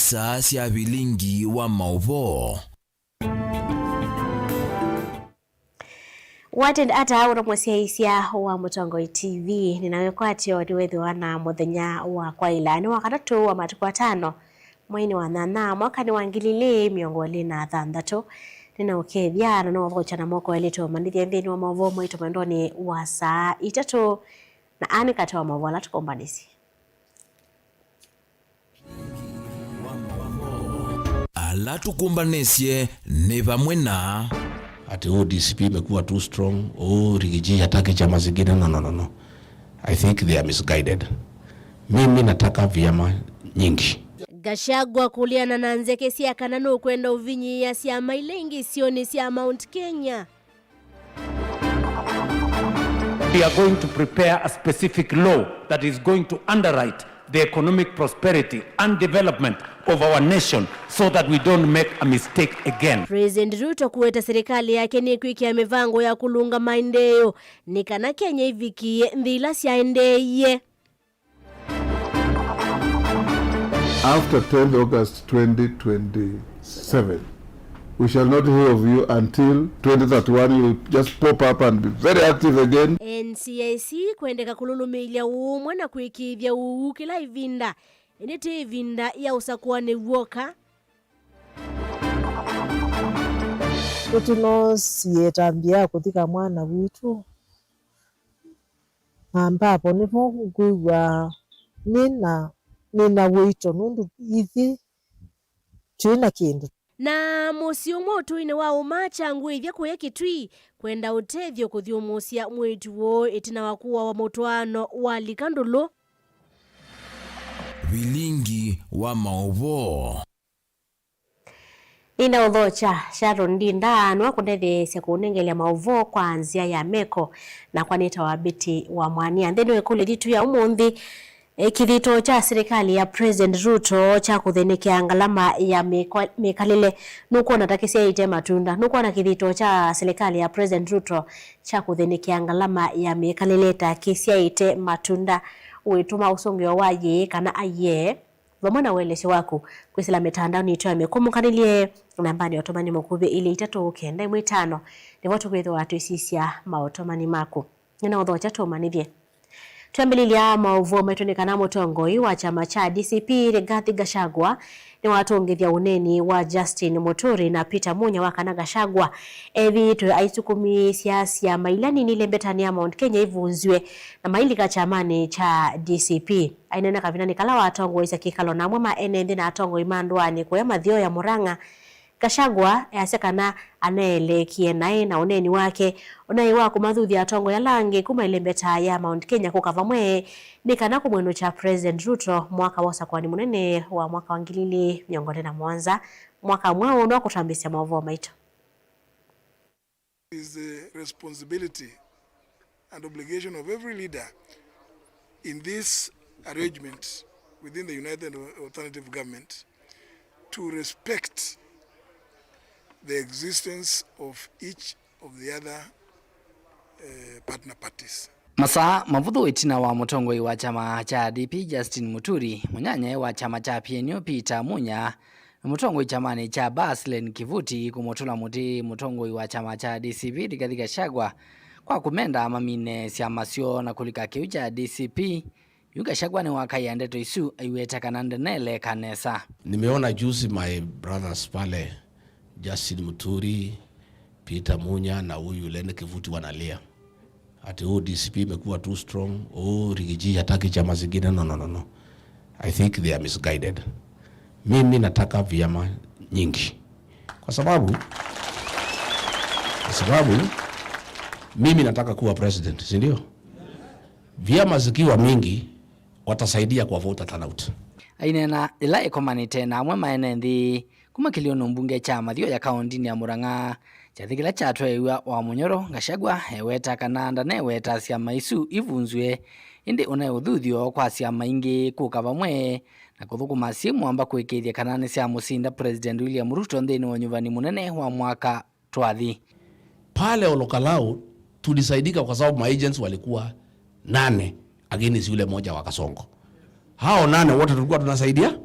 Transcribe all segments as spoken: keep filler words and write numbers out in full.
Saa sya vilingi wa maũvoo. Watenda ata ũno mũsyaĩĩsya wa Mũtongoi T V? Nĩnawĩkwatyo nĩwĩthĩwa na mũthenya wa kwaĩla. Nĩ Wakatatũ wa matukũ atano, mweinĩ wa nyanya, mwakanĩ wa ngili ilĩ mĩongo ĩlĩ na thanthatũ. Nĩnaũkethya na nĩwathokya na moko elĩ tũmanyĩthye nthĩnĩ wa maũvoo maitũ mwendonĩ wa saa itatũ, na aa nĩ katĩ wa maũvoo ala tũkũmbanĩsye. Ala tũkũmbanĩsye nĩ vamwe na. Ati, "Oh, D C P imekuwa too strong, oh, Rigiji hataki chama zingine." No, no, no, no. I think they are misguided. Mimi nataka vyama nyingi. Gachagua kũleana na nzeke sya kana nũkwenda ũvinyĩĩa syama ila ingĩ isionĩ sya Mount Kenya. We are going to prepare a specific law that is going to underwrite the economic prosperity and development of our nation so that we don't make a mistake again. President Ruto kũweta serikali yake nĩkwĩkĩa mĩvango ya kũlũnga maendeeo nĩ kana Kenya ĩvikĩe nthĩ ila syaendeeie. After tenth August twenty twenty-seven, we shall not hear of you until twenty thirty-one. You will just pop up and be very active again. N C I C kwendeka kũlũlũmĩĩlya ũũmwe na kwĩkĩĩthya ũuu kĩla ĩvinda, ĩndĩ ti ĩvinda ya ũsakũanĩ w'oka. Nĩtũnoosie ĩtambya ya kũthika mwana witũ. Na ambapo nĩvo ngwĩw'aa nĩ na, nĩ na ũito nũndũ ithyĩ twĩ na kĩndũ. Na mũsyĩ ũmwe ũtũinĩ wa Ũmacha ngwĩĩthya kũya Kitui kwenda ũtethyo kũthyũmũsya mwĩĩtu woo ĩtina wa kũawa mũtwaano walika ndũlũ. Vilingi wa maũvoo. Nĩnaũthokya Sharon Ndinda nĩwakũndetheesya kũũnengelya maũvoo kwa nzĩa ya meko, nakwa nĩtawa Betty wa Mwania. Nthĩnĩ wa ĩkũlyo yitũ ya ũmũnthĩ, e, kĩthito kya silikalĩ ya President Ruto kya kũthĩnĩkĩa ngalama ya mĩkalĩle nũkwona ta kĩsyaĩte matunda? Nũkwona kĩthito kya silikalĩ ya President Ruto kya kũthĩnĩkĩa ngalama ya mĩkalĩle ta kĩsyaĩte matunda? Wĩtũma ũsũngĩo wa yĩĩ kana aiee? Vamwe na ũelesyo waku kwĩsĩla mĩtandaonĩ yitũ ya mĩkũmũkanĩlye nambanĩ ya ũtũmani mũkuvĩ ilĩ itatũ kenda ĩmwe itano, nĩvo tũkwĩthĩwa twĩsisya maũtũmani maku. Nĩnaũthokya tũmanyĩthye. Twambĩlĩlya maũvoo maitũ nĩ kana mũtongoi wa kyama kya D C P Rigathi Gachagua nĩwatũngĩthya ũneeni wa Justin Muturi na Peter Munya wa kana Gachagua ethĩĩtwe aisukumĩĩsya syama ila nini ilembetanĩ ya Mount Kenya ivunzw'e na mailika kyamanĩ kya D C P. Aineena kavindanĩ kala watongoesya kĩkalo na amwe ma ene nthĩ na atongoi ma ndũanĩ kũya mathioya Murang'a, Gachagua easya kana aneeleekie naĩ na ũneeni wake ũnaĩ wa kũmathuthya atongoi ala angĩ kuma ĩlembeta ya Mount Kenya kũka vamwe nĩ kana kũmwĩnũkya President Ruto mwaka wa ũsakũani mũnene wa mwaka wa ngili ilĩ mĩongo ĩlĩ na mũonza, mwaka mweũ nĩwa kũtambĩsya maũvoo maitũ. It is the responsibility and obligation of every leader in this arrangement within the United Alternative Government to respect the existence of each of the other, uh, partner parties. Masaa mavũthũ ĩtina wa mũtongoi wa kyama kya D P Justin Muturi, mũnyanyae wa kyama kya P N U Peter Munya, na mũtongoi kyamanĩ kya Bas Len Kivuti kũmũtũla mũtĩ mũtongoi wa kyama kya D C P Rigathi Gachagua kwa kũmenda mamine syama syoo na kũlika kĩu kya D C P. Yu Gachagua nĩwakaĩa ndeto isu aiweta kana ndaneleeka nesa. Nimeona juzi my brothers pale, Justin Muturi, Peter Munya na huyu Len Kivuti wanalia. Ati, "Oh, D C P imekuwa too strong. Oh, Rigiji hataki chama zingine." No, no, no, no. I think they are misguided. Mimi nataka vyama nyingi. Kwa sababu, kwa sababu, mimi nataka kuwa president, si ndio? Vyama zikiwa mingi, watasaidia kwa voter turnout. Aineena ĩla ĩkomanĩte na amwe ma ene nthĩ kuma kĩlĩonĩ mbunge kya Mathioya kaũndĩnĩ ya Murang'a, kyathĩ kĩla kyatwaĩw'a wa Mũnyoro, Gachagua eweta kana ndaneweta syama isu ivunzw'e, ĩndĩ ũnaĩ ũthuthyo kwa syama ingĩ kũka vamwe na kũthũkũma syĩ mũamba kũĩkĩĩthya kana nĩsyamũsinda President William Ruto nthĩnĩ wa ũnyuvani mũnene wa mwaka twathi. Pale Olokalou tulisaidika kwa sababu maagents walikuwa nane against yule moja wa Kasongo. Hao nane wote tulikuwa tunasaidia.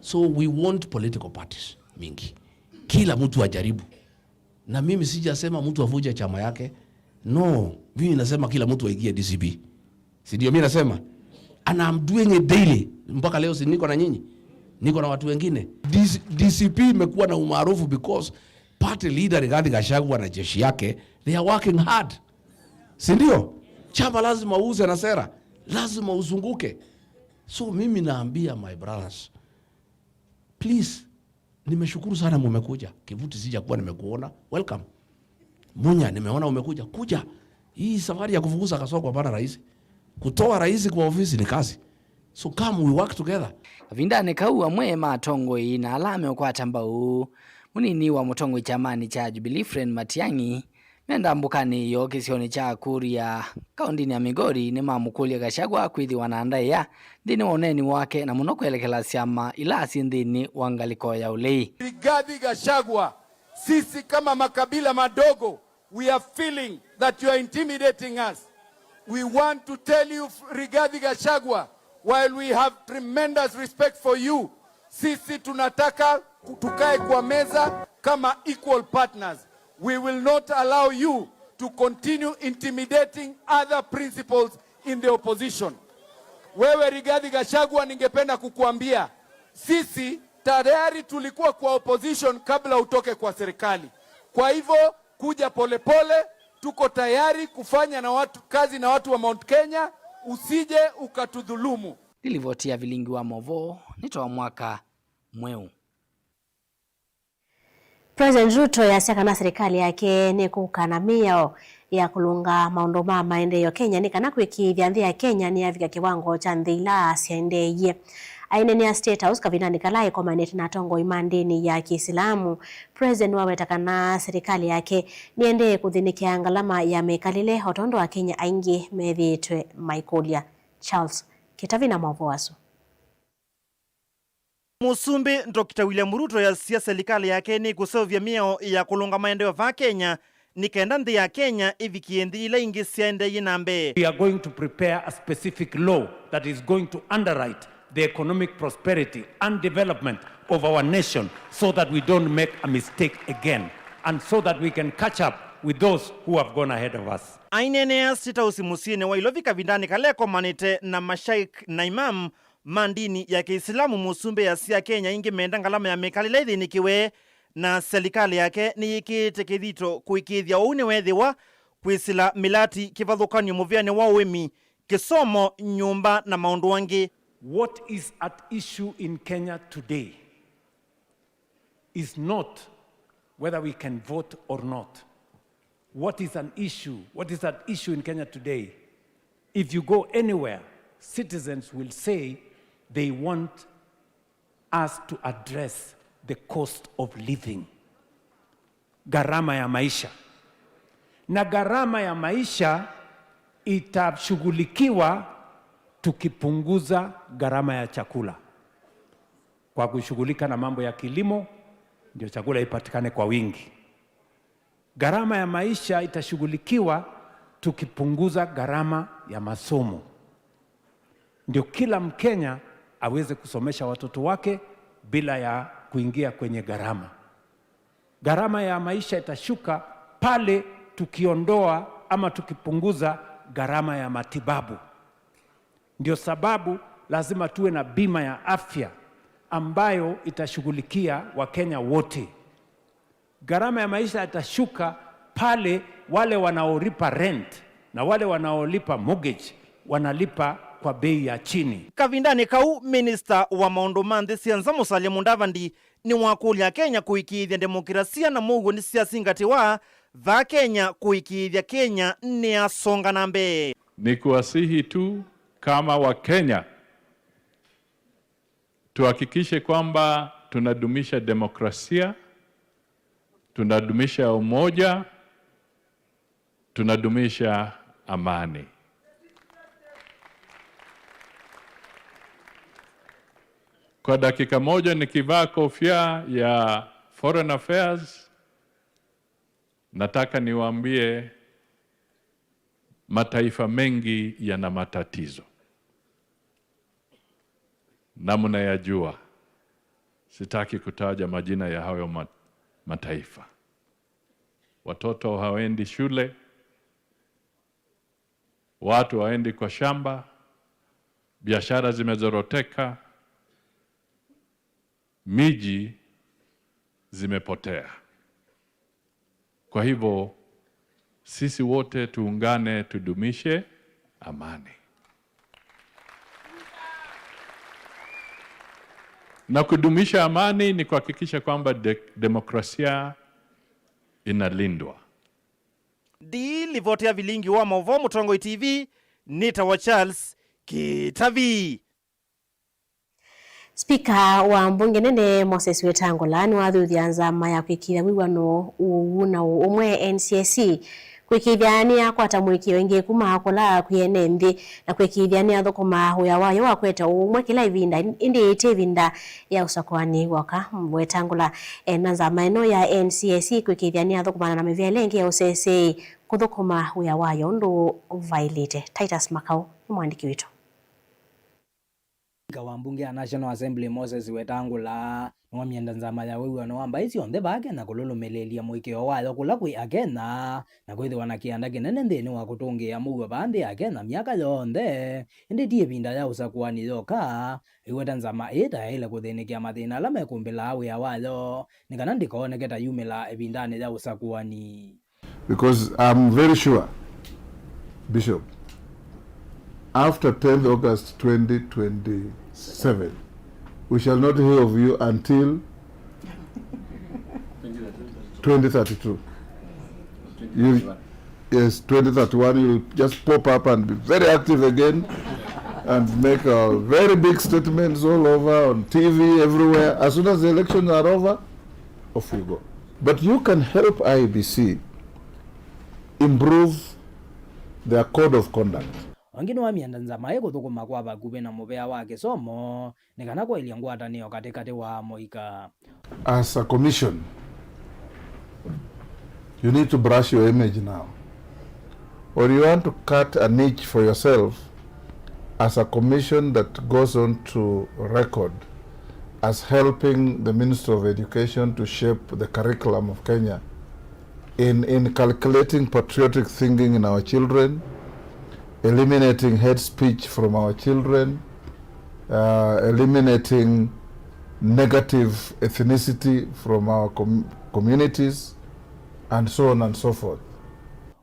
So we want political parties mingi, kila mtu ajaribu. Na mimi sijasema mtu avunje chama yake, no, mimi nasema kila mtu aingie D C P, si ndio? Mimi nasema, and I'm doing it daily mpaka leo, si niko na nyinyi, niko na watu wengine. D C, D C P imekuwa na umaarufu because party leader Rigathi Gachagua na jeshi yake, they are working hard, si ndio? Chama lazima uuze na sera, lazima uzunguke. So mimi naambia my brothers, please, nimeshukuru sana mumekuja. Kivuti, sijakuwa nimekuona, welcome. Munya, nimeona umekuja, kuja. Hii safari ya kufukuza Kasongo hapana rahisi. Kutoa rais kwa ofisi ni kazi. So come, we work together. Kavindanĩ kau, amwe ma atongoi na ala meũkwata mbau mũnini wa mũtongoi kyamanĩ kya Jubilee Fred Matiang'i me ndambũkanĩ yoo kĩsionĩ kya Kuria, kaũndĩnĩ ya Migori, nĩmamũkũlya Gachagua kwĩthĩwa na ndaĩa nthĩnĩ wa ũneeni wake, na mũno kwelekela syama ila syĩ nthĩnĩ wa ngalĩko ya ũlei. Rigathi Gachagua, sisi kama makabila madogo, we are feeling that you are intimidating us. We want to tell you, Rigathi Gachagua, while we have tremendous respect for you, sisi tunataka tukae kwa meza kama equal partners. We will not allow you to continue intimidating other principals in the opposition. Wewe Rigathi Gachagua, ningependa kukuambia, sisi tayari tulikuwa kwa opposition kabla utoke kwa serikali. Kwa hivyo, kuja polepole, tuko tayari kufanya na watu, kazi na watu wa Mount Kenya, usije ukatudhulumu. Nĩ livoti ya Vilingi wa Movoo, nĩ twa mwaka mweũ. President Ruto yasya kana serikali yake nĩkũka na mĩao ya kũlũnga maũndũ ma maendeeo Kenya nĩ kana kwĩkĩĩthya nthĩ ya Kenya nĩyavika kĩwango kya nthĩ ila syaendeeie. Aineenea State House kavindanĩ kala ĩkomanĩte na atongoi ma ndĩni ya Kĩisilamu, President waweta kana serikali yake nĩendee kũthĩnĩkĩa ngalama ya mĩkalĩle o tondũ Akenya aingĩ methĩĩtwe maikũlya. Charles Kĩtavi na maũvoo asu. Mũsumbĩ Doctor William Ruto yasya serikali yake nĩkũseũvya mĩao ya kũlũnga maendeeo vaa Kenya nĩ kenda nthĩ ya Kenya ĩvikĩe nthĩ ila ingĩ syaendeeie na mbee. We are going to prepare a specific law that is going to underwrite the economic prosperity and development of our nation so that we don't make a mistake again and so that we can catch up with those who have gone ahead of us. Aineenea State House mũsyĩnĩ wa Ilovi kavindanĩ kala ekomanĩte na mashaikh na imam ma ndini ya Kĩisilamu, mũsumbĩ yasya Akenya aingĩ menda ngalama ya mĩkalĩle ĩthĩnĩkĩwe, na selikalĩ yake nĩyĩkĩĩte kĩthito kũĩkĩĩthya ũu nĩweethĩwa kwĩsĩla mĩlati, kĩvathũkany'o mũvĩanĩ wa ũĩmi, kĩsomo, nyũmba na maũndũ angĩ. What is at issue in Kenya today is not whether we can vote or not. What is an issue? What is at issue in Kenya today? If you go anywhere, citizens will say they want us to address the cost of living, gharama ya maisha. Na gharama ya maisha itashughulikiwa tukipunguza gharama ya chakula kwa kushughulika na mambo ya kilimo, ndio chakula ipatikane kwa wingi. Gharama ya maisha itashughulikiwa tukipunguza gharama ya masomo, ndio kila Mkenya aweze kusomesha watoto wake bila ya kuingia kwenye gharama. Gharama ya maisha itashuka pale tukiondoa ama tukipunguza gharama ya matibabu. Ndio sababu lazima tuwe na bima ya afya ambayo itashughulikia Wakenya wote. Gharama ya maisha itashuka pale wale wanaolipa rent na wale wanaolipa mortgage wanalipa kwa bei ya chini. Kavindanĩ kau, minista wa maũndũ ma nthĩ sya nza Musalia Mudavadi nĩwakũlya Akenya kũĩkĩĩthya ndemokirasia na mũuo nĩsyasingatĩwa vaa Kenya, kũĩkĩĩthya Kenya nĩyasonga na mbee. Ni kuwasihi tu kama Wakenya, tuhakikishe kwamba tunadumisha demokrasia, tunadumisha umoja, tunadumisha amani. Kwa dakika moja nikivaa kofia ya Foreign Affairs, nataka niwaambie mataifa mengi yana matatizo. Na mnayajua. Sitaki kutaja majina ya hayo ma-, mataifa. Watoto hawaendi shule, watu hawaendi kwa shamba, biashara zimezoroteka, miji zimepotea. Kwa hivyo, sisi wote tuungane, tudumishe amani. Na kudumisha amani ni kuhakikisha kwamba de-, demokrasia inalindwa. Ndi livoti ya vilingi wa mauvoo Mũtongoi T V, nĩtawa Charles Kĩtavi. Spika wa mbunge nene Moses Wetangula nĩwathuthya nzama ya kwĩkĩĩthya wĩw'ano, ũwau na ũmwe, N C S E, kwĩkĩĩthya nĩyakwata mũĩkĩĩo ĩngĩ kuma kũla kwĩ ene nthĩ, na kwĩkĩĩthya nĩyathũkũma wĩa wayo wa kũete ũmwe kĩla ĩvinda, ĩndĩ ĩtĩ ĩvinda ya ũsakũani w'oka. Wetangula ena nzama ĩno ya N C S E kwĩkĩĩthya nĩyathũkũmana na mĩvĩa ĩla ĩngĩ ya ũseseĩ kũthũkũma wĩa wayo ũndũ vaĩlĩte. Titus Makau nĩ mũandĩki witũ. Spika wa mbunge ya National Assembly Moses Wetangula nĩwamyenda nzama ya wĩw'ano wa mbaĩ syonthe vaa Kenya kũlũlũmĩlĩĩlya mũĩkĩĩo wayo kũla kwĩ Akenya, na kwĩthĩwa na kĩanda kĩnene nthĩnĩ wa kũtũngĩĩa mũuo vaa nthĩ ya Kenya myaka yonthe, ĩndĩ ti ĩvinda ya ũsakũani yoka, aiweta nzama ĩĩ ta yaĩle kũthĩnĩkĩa mathĩna ala mekũmbĩlaa wĩa wayo, nĩ kana ndĩkooneke ta yumĩlaa ĩvindanĩ ya ũsakũani. Because I'm very sure, Bishop, after tenth August twenty twenty-seven, we shall not hear of you until twenty thirty-two. You, yes, twenty thirty-one, you'll just pop up and be very active again and make, uh, very big statements all over, on T V, everywhere. As soon as the elections are over, off you go. But you can help I E B C improve their code of conduct. Ĩngĩ nĩwamyenda nzama ĩĩ kũthũkũma kwa vakuvĩ na mũvĩa wa kĩsomo nĩ kana kwaĩlya ngwatanĩo katĩkatĩ wa amũika. As a commission, you need to brush your image now. Or you want to cut a niche for yourself as a commission that goes on to record as helping the Ministry of Education to shape the curriculum of Kenya in inculcating patriotic thinking in our children, eliminating hate speech from our children, uh, eliminating negative ethnicity from our com-, communities, and so on and so forth.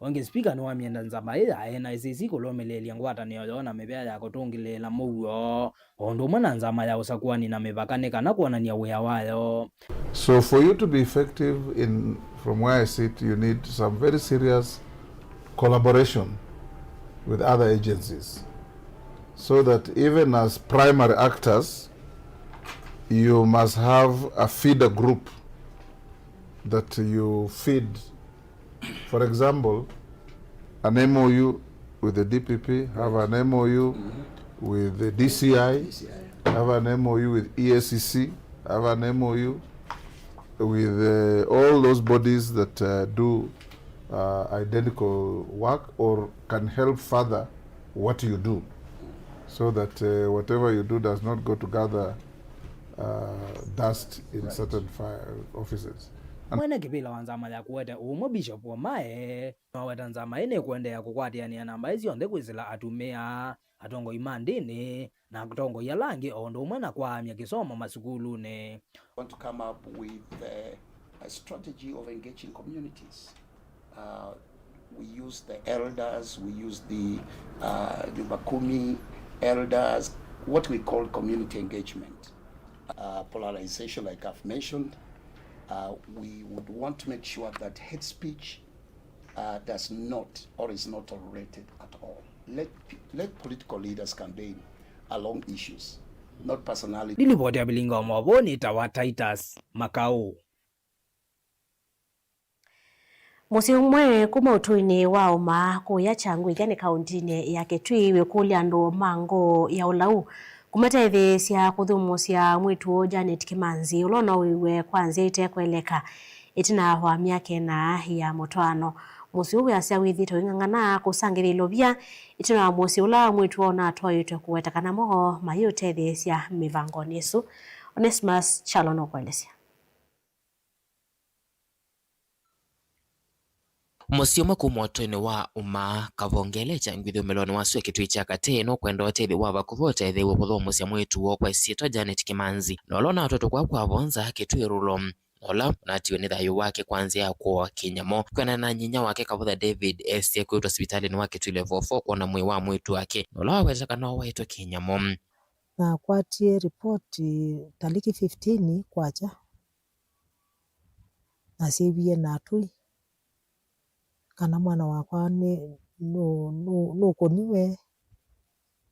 Ĩngĩ, spika nĩwamyenda nzama ĩĩ ya N I C C kũlũmĩlĩĩlya ngwatanĩo yoo na mĩvĩa ya kũtũngĩlĩĩla mũuo, o ũndũ ũmwe na nzama ya ũsakũani na mĩvaka nĩ kana kwonany'a wĩa wayo. So for you to be effective in, from where I sit, you need some very serious collaboration with other agencies, so that even as primary actors, you must have a feeder group that you feed. For example, an M O U with the D P P, have an M O U with the D C I, have an M O U with E A C C, have an M O U with, uh, all those bodies that, uh, do, uh, identical work or can help further what you do, so that, uh, whatever you do does not go to gather, uh, dust in certain fi-, offices. And mwene kĩvĩla wa nzama ya kũete ũmwe, Bishop Wamae, nĩwaweta nzama ĩĩ nĩkũendeea kũkwatĩanĩa na mbaĩ syonthe kwĩsĩla atumĩa, atongoi ma ndĩni, na atongoi ala angĩ, o ũndũ ũmwe na kwaamya kĩsomo masukulunĩ. Want to come up with, uh, a strategy of engaging communities. Uh, we use the elders, we use the, uh, Nyumba Kumi elders, what we call community engagement. Uh, polarization, like I've mentioned, uh, we would want to make sure that hate speech, uh, does not or is not tolerated at all. Let pe-, let political leaders campaign along issues, not personality. Nĩ livoti ya vilingi wa maũvoo nĩtawa Titus Makau. Mũsyĩ ũmwe kuma ũtũinĩ wa Ũma kũya Kyangwĩkya nĩ kaũntinĩ ya Kitui wĩkũlya andũ ma ngoo ya ũlau kũmatetheesya kũthumusya mwĩĩtu ũũ Janet Kimanzi, ũla ũnooiwe kwa nzĩa ite kweleka ĩtina wa myaka ĩna ya mũtwaano. Mũsyĩ ũũ wĩasya wĩthĩĩtwe ũing'ang'ana kũsangĩthya ilovia ĩtina wa mũsyĩ ũla mwĩĩtu woo ũnatwaĩtwe kũweta kana mo mayĩũtetheesya mĩvangonĩ ĩsu. Onesmus Kyalo nũkũelesya. Mũsyĩ ũmwe kuma ũtũinĩ wa Ũmaa, Kavongele kya ngwithĩ ũmĩlonĩ wa sua Kĩtui kya katĩ nũkwenda ũtethyo wa vakuvĩ ũtetheew'e kũthũmũsya mwĩĩtu woo kwa ĩsyĩtwa Janet Kĩmanzi, na ũla ũnatwetwe kwa kwa vonza Kĩtui Rulo, na ũla ũnatiwe nĩ thayũ wake kwa nzĩa ya kũawa kĩnyamo. Kwĩanana na nyinya wake, Kavutha David esie kwĩtwa sivitalĩnĩ wa Kĩtui Level four kwona mwĩĩ wa mwĩĩtu wake, na ũla waweta kana ũwaĩtwe kĩnyamo. Nakwatie ripoti taliki fifteen kwakya. Nasyaiwie na atũi kana mwana wakwa nĩ, nũ, nũ, nũkũniwe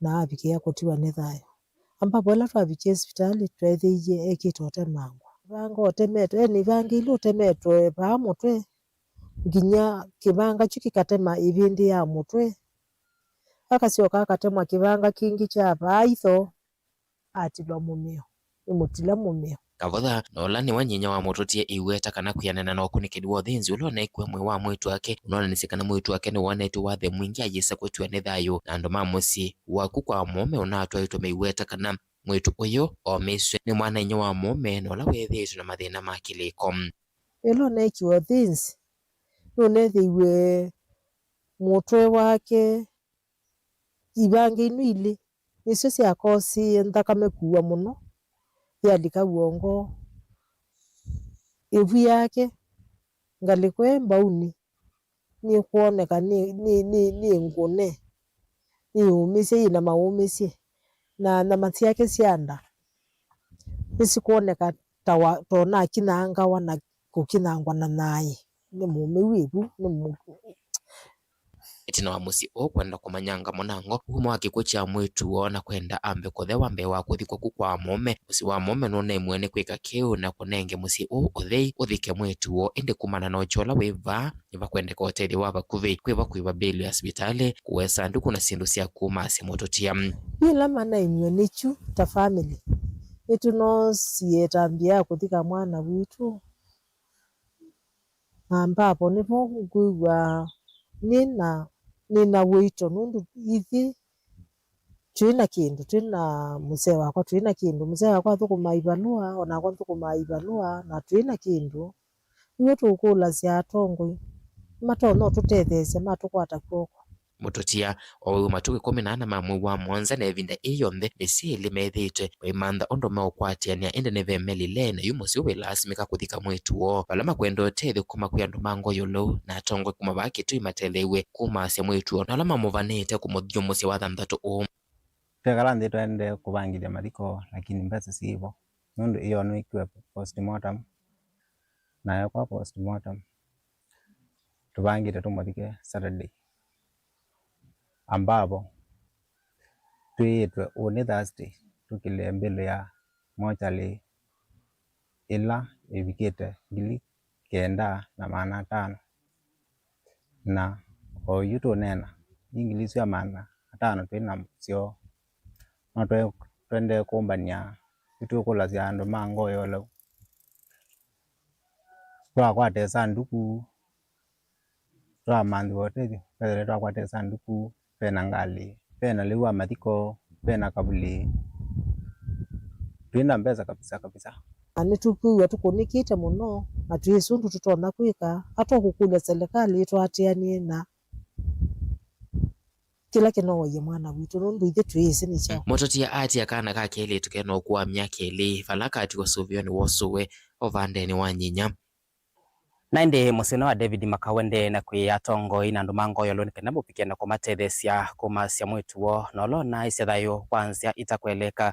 na avikĩa kũtiwa nĩ thayũ. Ambapo ĩla twavikie sivitalĩ, tweethĩie ekĩte ũtemangwa. Ivanga ũtemetwe, yani ivangĩile ũtemetwe vaa mũtwe, nginya kĩvanga kyu kĩkatema ĩvĩndĩ ya mũtwe. Akasyoka akatemwa kĩvanga kĩngĩ kya vaa itho, atilwa mũmĩo, nĩmũtila mũmĩo. Kavutha, na ũla nĩwe nyinya wa mũtũtie, aiweta kana kwĩanana na ũkunĩkĩli wa ũthĩnzi ũla ũneekiwe mwĩĩ wa mwĩĩtu wake, ũnoonanisye kana mwĩĩtu wake nĩwonetwe wathe mwingĩ ayĩsa kũtiwa nĩ thayũ, na andũ ma mũsyĩ waku kwa mũũme ũnatwaĩtwe maiweta kana mwĩĩtu ũyũ oomĩsw'e nĩ mwana-a-inyia wa mũũme na ũla wĩthĩĩtwe na mathĩna ma kĩlĩko. Ĩla ũneekiwe ũthĩnzi, nũnethĩiwe mũtwe wake, ivanga ino ilĩ nĩsyo syakosie nthakame kuwa mũno, yalika w'ongo. Ĩvu yake, ngalĩko ĩ mbaunĩ, nĩkwoneka nĩ, nĩ, nĩ, nĩ ngũne, nĩyũmĩsye, yĩna maũmĩsye, na nyama syake sya nda nĩsikwoneka ta wa, ta ũnakinyangawa na kũkinyangwa na nyaaĩ nĩ mũmĩu ĩvu, nĩ mũ- Ĩtina wa mũsyĩ ũũ kwenda kũmanyanga mũnango kuma wa kĩkw'ũ kya mwĩĩtu woo na kwenda ambe kũthewa mbee wa kũthikwa ku kwa mũũme, mũsyĩ wa mũũme nũneemw'e nĩ kwĩka kĩu na kũnenge mũsyĩ ũũ ũthei ũthike mwĩĩtu woo, ĩndĩ kumana na ũkyo ũla wĩ vaa, nĩvakwendeka ũtethyo wa vakuvĩ. Kwĩva kũĩva mbĩlũ ya sivitalĩ, kũwea sanduku na syĩndũ sya kumasya mũtũtia. Yĩla manaimw'e nĩkyu ta famĩlĩ, nĩtũnoosie ĩtambya ya kũthika mwana witũ. Ambapo nĩvo ngwĩw'aa nĩ na, nĩ na ũito nũndũ ithyĩ twĩ na kĩndũ, twĩ na mũsee wakwa, twĩ na kĩndũ. Mũsee wakwa athũkũmaa ivalũa, o nakwa nthũkũmaa ivalũa, na twĩ na kĩndũ. Nĩw'o tũũkũlasya atongoi, nĩmatonya ũtũtetheesya, matũkwata kw'oko. Mũtũtia, o wĩ matukũ ĩkũmi na ana ma mwei wa mũonza, na ĩvinda yĩĩ yonthe mĩsyĩ ĩlĩ methĩĩtwe maimantha ũndũ meũkwatĩanĩa, ĩndĩ nĩvemelile, na yu mũsyĩ ũũ wĩlaasimĩka kũthika mwĩĩtu woo. Vala makwenda ũtethyo kuma kwĩ andũ ma ngoo ya ũlau na atongoi kuma vaa Kĩtui mateleew'e kumasya mwĩĩtu woo na ala mamũvanĩte kũmũthyũmũsya wathanthatũ ũũ. Twekala nthĩ twaendee kũvangĩthya mathiko, lakini mbesa syĩ vo, nũndũ ĩyoo nĩwĩkiwe postmortem, na ekwa postmortem. Tũvangĩte tũmũthike Saturday, ambapo twĩĩtwe ũnĩ Thursday tũkĩle mbĩlũ ya mochari ĩla ĩvikĩte ngili kenda na maana atano. Na oyu tũneena, i ngili isu ya maana atano twĩ nasyo, no twe-, twendee kũmbany'a nĩtũkũlasya andũ ma ngoo ya ũlau. Twakwata ĩsanduku, twamanthĩwa ũtethyo, twethĩwa twakwata ĩsanduku, ve na ngalĩ, ve na lĩu wa mathiko, ve na kavulĩ. Twĩ na mbesa kabisa kabisa. Na nĩtũkwĩw'a tũkũnĩkĩte mũno, na twĩsĩ ũndũ tũtonya kwĩka, ata ũkũkũlya silikalĩ ĩtũatĩanĩe na kĩla kĩnowaie mwana witũ, nũndũ ithyĩ twĩĩsĩ nĩ kyaũ. Mũtũtia aatĩa kana ka kelĩtu ke na ũkũũ wa myaka ĩlĩ, vala katiwa sũvĩonĩ wa ũsũwe o vandenĩ wa nyinya. Na ĩndĩ mũsyĩ ũnĩ wa David Makaũ ũendee na kwĩĩa atongoi na andũ ma ngoo ya ũlau nĩ kana mavikĩe na kũmatetheesya kũmasya mwĩĩtu woo, na ũla ũnaaĩsya thayũ kwa nzĩa itakweleka.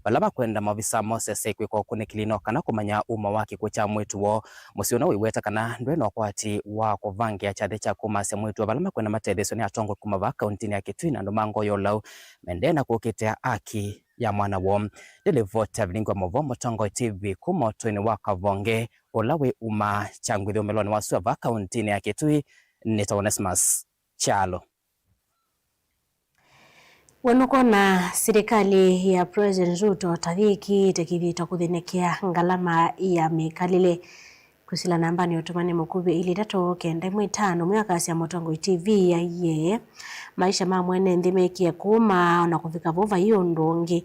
Vala makwenda maovisa mosese kwĩka ũkunĩkĩli no kana kũmanya uma wa kĩkw'ũ kya mwĩĩtu woo. Mũsyĩ ũno wĩweta kana ndwĩ na ũkwati wa kũvangĩa kyathĩ kya kũmasya mwĩĩtu woo, vala makwenda matetheesw'a nĩ atongoi kuma vaa kauntinĩ ya Kitui na andũ ma ngoo ya ũlau maendee na kũkĩtĩa aki ya mwana woo. Ndĩlivoti ya vilingi wa maũvoo Mũtongoi T V kuma ũtũinĩ wa Kavonge, ũla wĩ uma kya ngwĩthĩ ũmĩlonĩ wa sua vaa kauntinĩ ya Kitui, nĩtawa Onesmus Kyalo. We nũkwona silikalĩ ya President Ruto ta yĩkĩĩte kĩthito kũthĩnĩkĩa ngalama ya mĩkalĩle? Kwĩsĩla nambanĩ ya ũtũmani mũkuvĩ ilĩ itatũ kenda ĩmwe ĩtano, ũmwe akasya Mũtongoi T V aiee maisha ma mwene nthĩ mekĩe kũũma, o na kũvika vau vai ũndũ ũngĩ.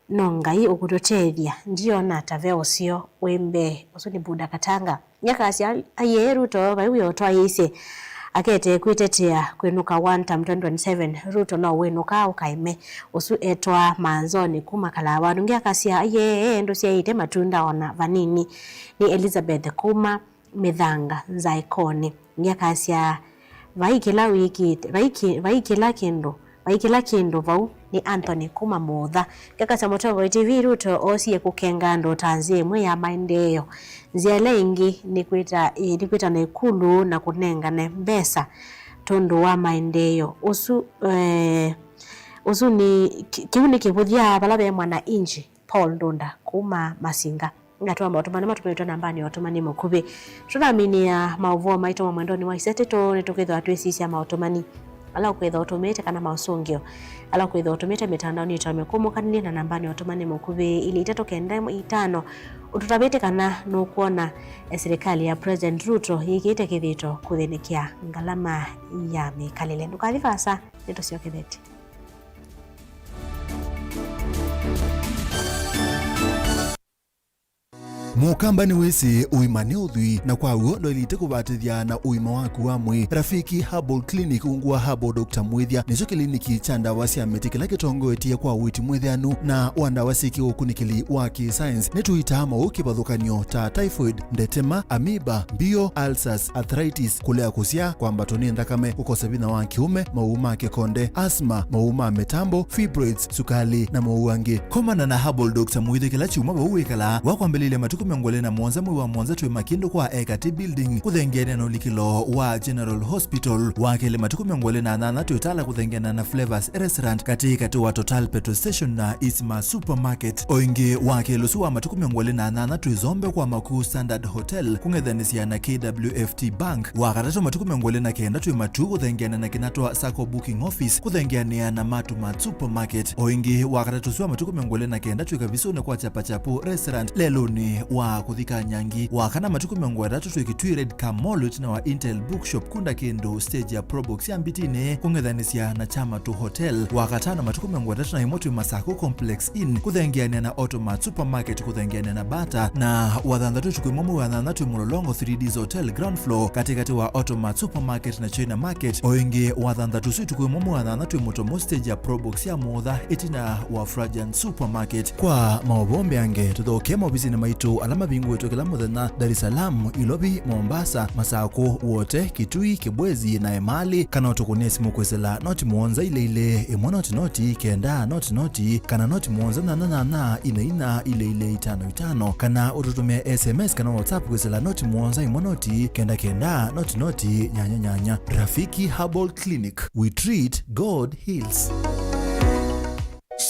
No Ngai ũkũtũtethya, ndiona ta ve ũseo wĩ mbee. Ũsu nĩ Buda Katanga. Nĩakasya, aiee, Ruto vai wĩa ũtwaĩĩsye akete kwĩtetea kwĩnũka one term twenty twenty-seven. Ruto no wĩnũka ũkaĩme. Ũsu etwa Manzoni kuma Kalawani. Ũngĩ akasya, aiee, ndũsyaĩte matunda ona vanini. Nĩ Elizabeth kuma Mĩthanga Nzaĩkonĩ. Nĩakasya, vai kĩla wĩkĩte, vai kĩ-, vai kĩla kĩndũ, vai kĩla kĩndũ vau. Nĩ Anthony kuma Mũũtha. Nĩakasya, Mũtongoi T V, Ruto oosie kũkenga andũ ta nzĩa ĩmwe ya maendeeo. Nzĩa ĩla ĩngĩ nĩ kwĩta, ĩ, nĩ kwĩtana ĩkulu na kũnengane mbesa tondũ wa maendeeo. Ũsu, eh, ũsu nĩ, kĩ-, kĩu nĩ kĩvũthya vala ve mwananchi. Paul Ndunda kuma Masinga. Ngatũma maũtũmani matũmĩtwe nambanĩ ya ũtũmani mũkuvĩ. Tũnaminĩa maũvoo maitũ ma mwendonĩ wa isetetũ, nĩtũkwĩthĩwa twĩsisya maũtũmani ala ũkwĩthwa ũtũmĩte kana maũsũngĩo ala ũkwĩthwa ũtũmĩte mĩtandaonĩ yitũ ya mĩkũmũkanĩlye na nambanĩ ya ũtũmani mũkuvĩ, ilĩ itatũ kenda ĩmwe itano. Ũtũtavĩte kana nũkwona, eh, silikalĩ ya President Ruto yĩkĩte kĩthito kũthĩnĩkĩa ngalama ya mĩkalĩle. Ndũkathi vaasa, nĩtũsyokethetye. Mũkamba nĩwĩsĩ ũima nĩ ũthwii, na kwa w'o ndwaĩlĩte kũvatĩthya na ũima waku wa mwĩĩ. Rafiki Herbal Clinic, ungu wa Herbal Doctor Mwĩthya, nĩkyo kĩliniki kya ndawa sya mĩtĩ kĩla kĩtongoetye kwa ũiiti mwĩthĩanu na wa ndawa syĩ kĩũkunĩkĩli wa kĩ-science. Nĩtũitaa maũũ kĩvathũkany'o ta typhoid, ndetema, amoeba, mbio, ulcers, arthritis, kũlea kũsyaa, kwambatwa nĩ nthakame, kũkosa vinya wa kĩũme, maũũ ma kĩkonde, asthma, maũũ ma mĩtambo, fibroids, sukalĩ, na maũũ angĩ. Komana na Herbal Doctor Mwĩthya kĩla kyumwa vau wĩkalaa. Wakwambĩlĩlya matukũ mĩongo ĩlĩ na mũonza mwei wa mũonza twĩ Makindũ kwa Ekati Building, kũthengeanĩa na ũlikĩlo wa General Hospital. Wa kelĩ matukũ mĩongo ĩlĩ na nyanya twĩ Tala kũthengeanĩa na Flavors Restaurant, katĩ katĩ wa Total Petrol Station na Isma Supermarket. O ĩngĩ, wa kelĩ ũsu wa matukũ mĩongo ĩlĩ na nyanya twĩ Zombe kwa Makuu Standard Hotel, kũng'ethanĩsya na K W F T Bank. Wa katatũ matukũ mĩongo ĩlĩ na kenda twĩ Matuu kũthengeana na Kinatwa Sacco Booking Office, kũthengeanĩa na Matu Mart Supermarket. O ĩngĩ, wa katatũ ũsu wa matukũ mĩongo ĩlĩ na kenda twĩ Kavisũnĩ kwa Chapachapu Restaurant, lelũnĩ wa kũthi Kanyangi. Wa kana matukũ mĩongo ĩtatũ twĩ Kitui Red Car Mall, ĩtina wa Intel Bookshop, kunda kĩndũ stage ya Probox ya Mbitinĩ, kũng'ethanĩsya na Chamatu Hotel. Wa katano matukũ mĩongo ĩtatũ na ĩmwe twĩ Masaku Complex Inn, kũthengeanĩa na Automart Supermarket, kũthengeanĩa na Bata. Na wa thanthatũ ũtukũ ĩmwe mwei wa nyanya twĩ Mũlolongo three Ds Hotel ground floor, katĩkatĩ wa Automart Supermarket na China Market. O ĩngĩ, wa thanthatũ ũsu ũtukũ ĩmwe mwei wa nyanya twĩ Mũtomo stage ya Probox ya Mũũtha, ĩtina wa Fragrance Supermarket. Kwa maũvoo mbeange, tũthokee maovisinĩ maitũ ala mavingũĩtwe kĩla mũthenya Dar es Salaam, Ilovi, Mombasa, Masakũ, Wote, Kitui, Kibwezi na Emali, kana ũtũkũnĩe simũ kwĩsĩla noti mũonza ilĩ ilĩ, ĩmwe noti noti, kenda noti noti, kana noti mũonza nyanya nyanya, ina ina, ilĩ ilĩ, itano itano, kana ũtũtũmĩe S M S kana WhatsApp kwĩsĩla noti mũonza ĩmwe noti, kenda kenda, noti noti, nyanya nyanya. Rafiki Herbal Clinic, we treat, God heals.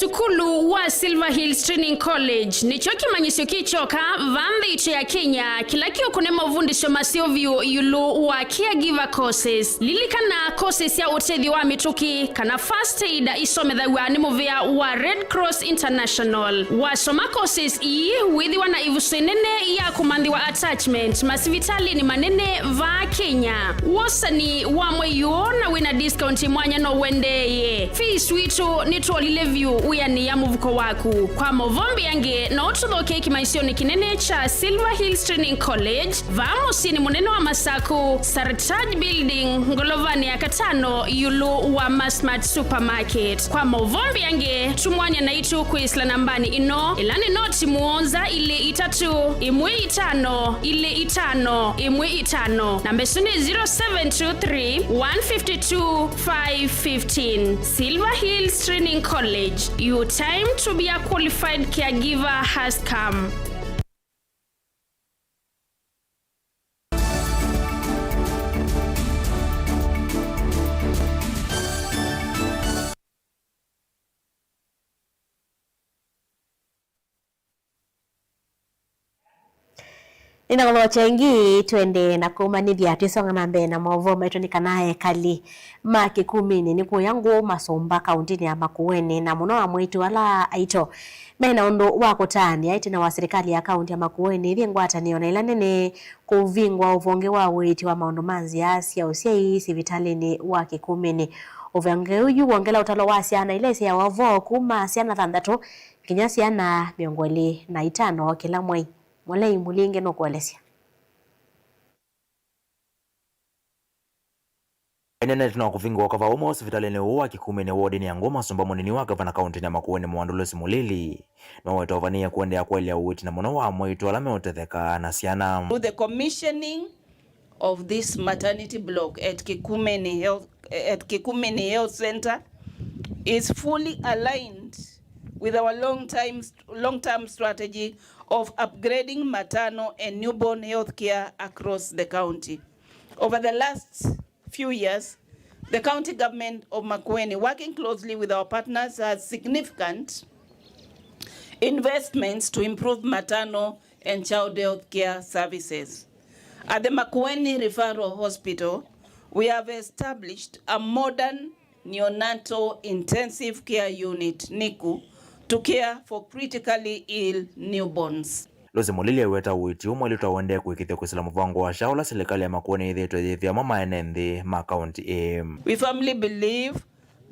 Sukulu wa Silver Hills Training College nĩkyo kĩmanyĩsyo kĩ kyoka va nthĩ itũ ya Kenya kĩla kĩũkũne mavundĩsyo maseo vyũ ĩũlũ wa caregiver courses. Lilikana, courses sya ũtethyo wa mĩtũkĩ kana first aid isomethaw'a nĩ mũvĩa wa Red Cross International. Wasoma courses ii, wĩthĩwa na ĩvuso ĩnene ya kũmanthĩwa attachment masivitalĩnĩ manene va Kenya. Wosani wa mwei ũũ na wĩna discount mwanya no ũendeeye. Fees witũ nĩtwolile vyũ wĩanĩa mũvuko waku. Kwa maũvoo mbeange, no ũtũthokee kĩmanyĩsyonĩ kĩnene kya Silver Hills Training College, vaa mũsyĩnĩ mũnene wa Masaku, Sartaj Building, ngolovanĩ ya katano, ĩũlũ wa Masmart Supermarket. Kwa maũvoo mbeange, tumwany'a naitũ kwĩsĩla nambanĩ ĩno, ĩla nĩ noti mũonza ilĩ itatũ, ĩmwe itano, ilĩ itano, ĩmwe itano. Namba ĩsu nĩ zero seven two three, one fifty two, five fifteen. Silver Hills Training College, your time to be a qualified caregiver has come. Nĩnakũlokya ĩngĩ, twende na kũmanĩthya twĩsonga na mbee na maũvoo maitũ, nĩ kana ekali ma Kĩkumĩnĩ nĩ kũya ngũũ masũmba kaũntĩnĩ ya Makueni, na mũno amwe aitũ ala aito mena ũndũ wa kũtaanĩa ĩtina wa silikalĩ ya kaũntĩ ya Makueni ĩthĩ ngwatanĩo na ĩla nene kũvingwa ũvonge wa ũiiti wa maũndũ ma nzĩa sya ũsyai sivitalĩnĩ wa Kĩkumĩnĩ. Ũvonge ũyu wongela ũtalo wa syana ila isyawa vo kuma syana thanthatũ nginya syana mĩongo ĩlĩ na itano kĩla mwei. Mũlei Mũlinge nũkũelesya. Ĩneenete na kũvingũa kwa vau mosivitalĩnĩ ũũ wa Kĩkumĩnĩ wodinĩ ya Ngũma, sumba mũnini wa ngavana kaũntĩnĩ ya Makueni Mwando Lucy Mũlili nĩwaweta ũvanĩĩe kũendeea kwaĩlya ũiiti na mũno wa aemwe ĩtwaĩla meũtetheka na syana. Through the commissioning of this maternity block at Kikumeni Health, at Kikumeni Health Center is fully aligned with our long time, long-term strategy of upgrading maternal and newborn health care across the county. Over the last few years, the county government of Makueni, working closely with our partners, has significant investments to improve maternal and child health care services. At the Makueni Referral Hospital, we have established a modern neonatal intensive care unit, NICU, to care for critically ill newborns. Lucy Mũlili aweta ũiiti ũũ mwaĩlĩtwe ũendee kũĩkĩĩthw'a kwĩsĩla mũvango wa SHA ũla silikalĩ ya Makueni yĩthĩĩtwe yĩĩthĩa mo maene nthĩ ma kaũntĩ ĩĩ. We firmly believe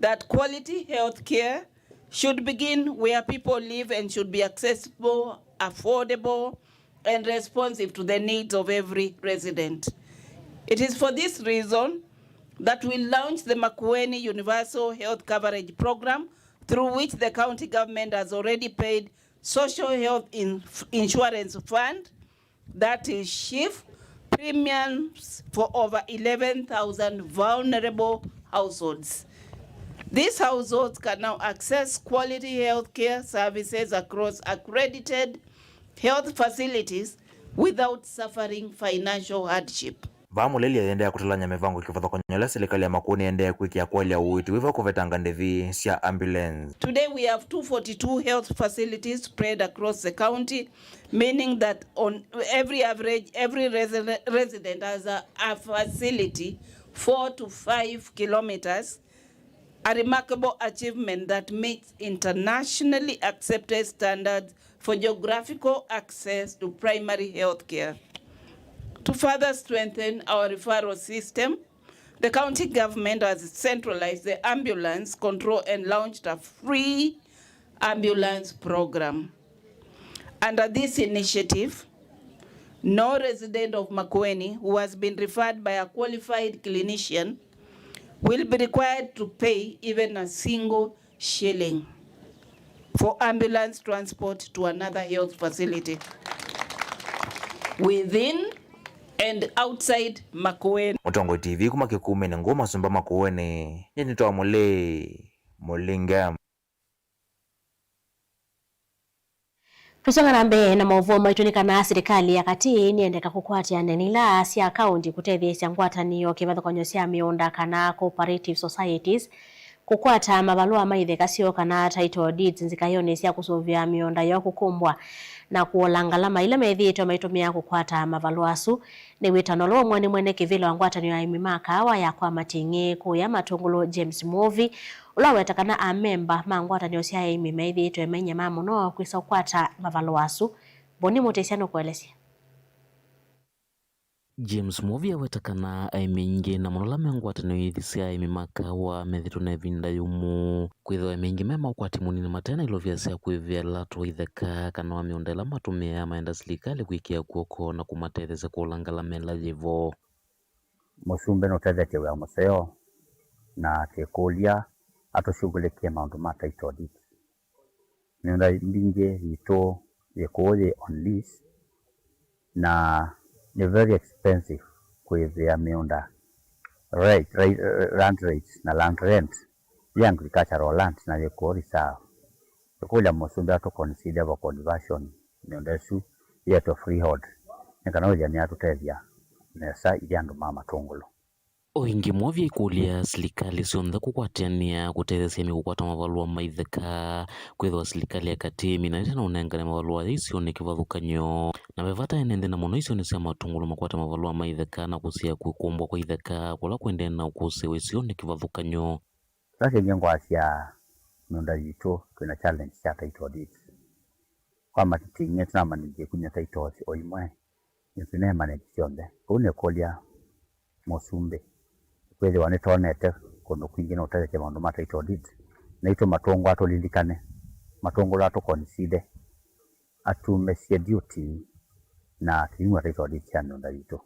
that quality health care should begin where people live and should be accessible, affordable, and responsive to the needs of every resident. It is for this reason that we launched the Makueni Universal Health Coverage Program, through which the county government has already paid Social Health In-, Insurance Fund, that is SHIF, premiums for over eleven thousand vulnerable households. These households can now access quality health care services across accredited health facilities without suffering financial hardship. Vaa Mũlili aendeea kũtalany'a mĩvango kĩvathũkany'o ĩla silikalĩ ya Makueni ĩendee kwĩkĩa kwaĩlya ũiiti wĩva kũvetanga ndĩvi sya ambulance. Today we have two forty-two health facilities spread across the county, meaning that on every average, every resi-, resident has a, a facility four to five kilometers, a remarkable achievement that meets internationally accepted standards for geographical access to primary health care. To further strengthen our referral system, the county government has centralized the ambulance control and launched a free ambulance program. Under this initiative, no resident of Makueni who has been referred by a qualified clinician will be required to pay even a single shilling for ambulance transport to another health facility within and outside Makueni. Mũtongoi T V kuma Kĩkumĩnĩ Ngũma, sumba Makueni, nyie nĩtawa Mũlei Mũlinge. Tũsonga na mbee na maũvoo maitũ nĩ kana silikalĩ ya katĩ nĩendeka kũkwatĩanĩa na ila sya kaũnti kũtetheesya ngwatanĩo kĩvathũkany'o sya mĩũnda kana cooperative societies kũkwata mavalũa ma itheka syoo kana title deeds nzikaĩonĩ sya kũsũvĩa mĩũnda yoo kũkũmbwa na kũola ngalama ila methĩĩtwe maitũmĩa kũkwata mavalũa asu. Nĩ wĩtano ũla waumw'a nĩ mwene kĩvĩla wa ngwatanĩo ya aĩmi ma kaawa ya kwa Mating'ĩ kũya Matũngũlũ, James Mwovi, ũla waweta kana amemba ma ngwatanĩo sya aĩmi methĩĩtwe mainyamaa mũno kwĩsa ũkwata mavalũa asu. Boni Mũtĩsya nũkũelesya. James Mwovi aweta kana aĩmi aingĩ na mũno ala me ngwatanĩo ithi sya aĩmi ma kaawa methĩtwe na ĩvinda yũmũ, kwĩthĩwa aĩmi aingĩ me ma ũkwati mũnini mate na ilovia sya kwĩvĩa latũ wa itheka kana wa mĩũnda ĩla matũmĩaa maenda silikalĩ kwĩkĩa kw'oko na kũmatetheesya kũla ngalama ĩla yĩvo. Mũsumbĩ nũtethetye wĩa mũseo na akĩkũlya atũshughulikie maũndũ ma title deeds. Mĩũnda mbingĩ yitũ yĩ kũũ yĩ on lease, na nĩ very expensive kũĩvĩa mĩũnda rate, rate, land rates na land rent, yĩ agricultural land na yĩ kũũ reserve. Tũkũlya mũsumbĩ atũ consider for conversion mĩũnda ĩsu yĩetwe freehold, nĩ kana wĩthĩa nĩyatũtethya nesa ithyĩ andũ ma Matũngũlũ. O ĩngĩ, Mwovi aikũlya silikalĩ syonthe kũkwatĩanĩa kũtetheesya aĩmi kũkwata mavalũa ma itheka, kwĩthĩwa silikalĩ ya katĩ ĩminanĩte na ũnengane mavalũa aya isionĩ kĩvathũkany'o, na ve vata ene nthĩ na mũno isionĩ sya Matũngũlũ makwate mavalũa ma itheka na kũsiĩĩa kũkũmbwa kwa itheka kũla kũendee na ũkũsĩĩwa isionĩ kĩvathũkany'o. Kĩla kĩngĩ ngwasya mĩũnda yitũ twĩ na challenge sya title deeds. Kwa Mating'ĩ tũnamanĩthie kũnya titles o imwe, nĩtũnemanĩthye syonthe. Kwoou nĩkũlya mũsumbĩ, kwĩthĩwa nĩtwonete kũndũ kwingĩ no ũtethekye maũndũ ma title deeds, naitũ Matũngũlũ atũlilikane matũngũlũ aa tũconsider atumĩsye duty na tũimwa title deed sya mĩũnda yitũ.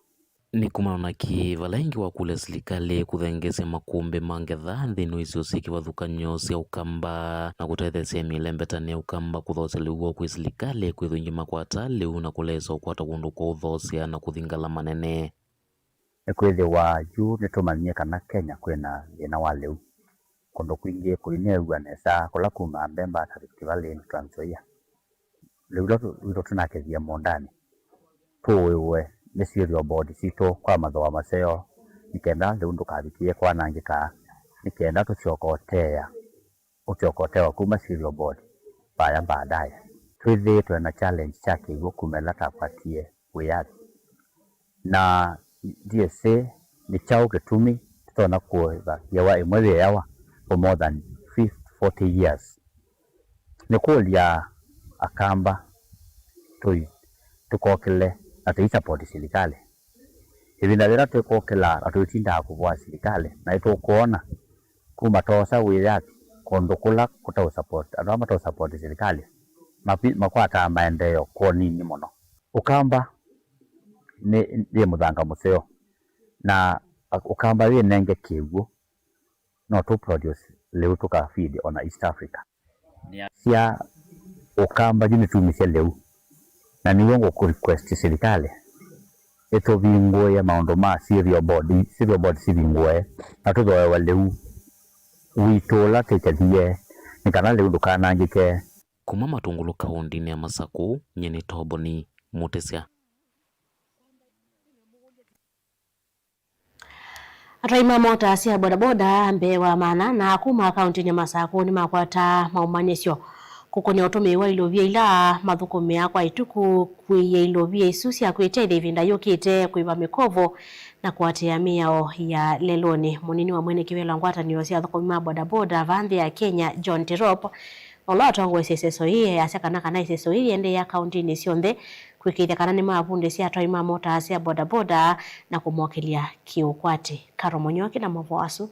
Nĩ kumana na kĩĩ vala ĩngĩ wakũlya silikalĩ kũthengeesya makũmbĩ ma ngetha nthĩnĩ wa isio syĩ kĩvathũkany'o sya Ũkamba na kũtetheesya mĩlembetanĩ ya Ũkamba kũthoosya lĩu woo kwĩ silikalĩ kwĩthwa ĩngĩ makwata lĩu na kũlesa ũkwata kũndũ kwa ũthoosya na kũthi ngalama nene? Nĩkwĩthĩwa yu nĩtũmanyie kana Kenya kwĩna thĩna wa lĩu. Kũndũ kwingĩ kũineew'a nesa kũla kumaa Mbemba ta Rift Valley na Trans Nzoia. Lĩu ĩla tũ- witũ tũnakĩthie mũũndanĩ, tũũĩwe nĩ cereal board sitũ kwa mathooa maseo, nĩ kenda lĩu ndũkavikĩĩe kwanangĩka, nĩ kenda tũsyoka ũteea ũsyoka ũtewa kuma cereal board vaya baadaye. Twĩthĩĩtwe na challenge kya kĩw'ũ kuma ĩla twakwatie wĩyathi. Na ndiĩsĩ nĩ kyaũ kĩtumi tũtonya kũĩva ngewa ĩmwe yĩeawa for more than fifty, forty years. Nĩkũlya Akamba tũi- tũkokĩle na tũi support silikalĩ. Ĩvinda yĩla twĩkũkĩla na tũitindaa kũvoa silikalĩ, na nĩtũkwona kuma twosa wĩyathi kũndũ kũla kũtaũ support, andũ ala mataũ support silikalĩ mapi- makwataa maendeeo kwa ũnini mũno. Ũkamba nĩ yĩ mũthanga mũseo, na Ũkamba yĩnenge kĩw'ũ no tũ produce lĩu tũka feed ona East Africa. Sya Ũkamba yu nĩtumisye lĩu, na nĩw'o ngũkũ request silikalĩ ĩtũvingũĩe maũndũ ma cereal board, cereal board sivingũe, na tũthooewe lĩu witũ ũla twĩkethie, nĩ kana lĩu ndũkanangĩke. Kuma Matũngũlũ kaũndĩnĩ ya Masakũ, nyie nĩ Toboni Mũtĩsya. Atwai ma mota sya bodaboda mbee wa maana na kuma kaũntĩnĩ ya Masakũ nĩmakwata maũmanyĩsyo kũkũnĩa ũtũmĩi wa ilovia ila mathũkũmĩaa kwa ĩtukũ, kũĩĩa ilovia isu sya kwĩtethya ĩvinda yũkĩte, kũĩva mĩkovo na kũatĩĩa mĩao ya lelũnĩ. Mũnini wa mwene kĩvĩla wa ngwatanĩo sya athũkũmi ma bodaboda vaa nthĩ ya Kenya, John Tirop, ũla watongoesye ĩseso yĩĩ easya kana, kana ĩseso yĩĩ yĩendeea kaũntĩnĩ syonthe kwĩkĩĩthya kana nĩmavundĩsya atwai ma mota sya bodaboda na kũmokĩlya kĩũkwati. Karo Mũnyoki na maũvoo asu.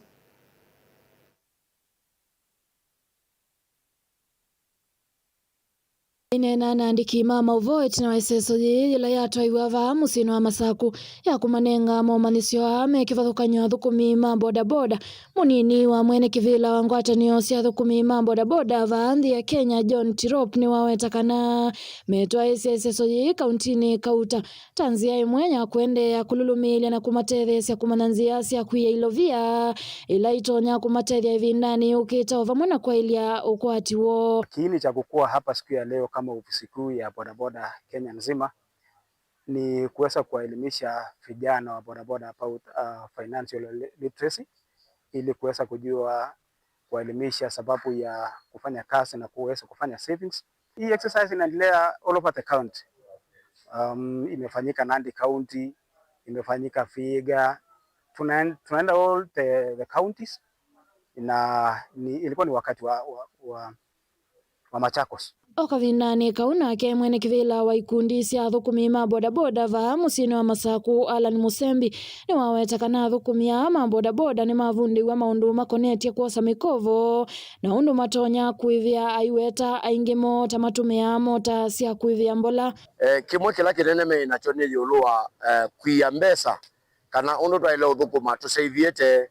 Aineena na andĩki ma maũvoo ĩtina wa ĩseso yĩĩ yĩla yatwaiwe vaa mũsyĩnĩ wa Masakũ ya kũmanenga momanyĩsyo aa me kĩvathũkany'o athũkũmi ma bodaboda, mũnini wa mwene kĩvĩla wa ngwatanĩo sya athũkũmi ma bodaboda vaa nthĩ ya Kenya, John Tirop, nĩwaweta kana metwaĩĩsya ĩseso yĩĩ kaũntĩnĩ kauta ta nzĩa ĩmwe ya kũendeea kũlũlũmĩĩlya na kũmatetheesya kũmanya nzĩa sya kwia ilovia ila itonya kũmatethya ĩvindanĩ yũkĩte, o vamwe na kwaĩlya ũkwati woo. Kiini cha kukua hapa siku ya leo kama ofisi kuu ya bodaboda Kenya nzima ni kuweza kuwaelimisha vijana wa bodaboda about, uh, financial li- literacy, ili kuweza kujua kuwaelimisha sababu ya kufanya kazi na kuweza kufanya savings. Hii exercise inaendelea all over the county. Um, imefanyika Nandi County, imefanyika Vihiga. Tunaen- tunaenda all the, the counties. Na ni, ilikuwa ni wakati wa, wa, wa, wa Machakos. O kavindanĩ kau nake mwene kĩvĩla wa ikundi sya athũkũmi ma bodaboda vaa mũsyĩnĩ wa Masakũ, Allan Mũsembi, nĩwaweta kana athũkũmi aa ma bodaboda nĩmavundĩw'a maũndũ makonetye kwosa mĩkovo na ũndũ matonya kũĩvĩa aiweta aingĩ moo ta matũmĩaa mota sya kũĩvĩa mbola. Eh, kĩmwe kĩla kĩnene meĩ nakyo nĩ ĩũlũ wa, eh, kwia mbesa kana ũndũ twaĩle ũthũkũma tũseivĩte,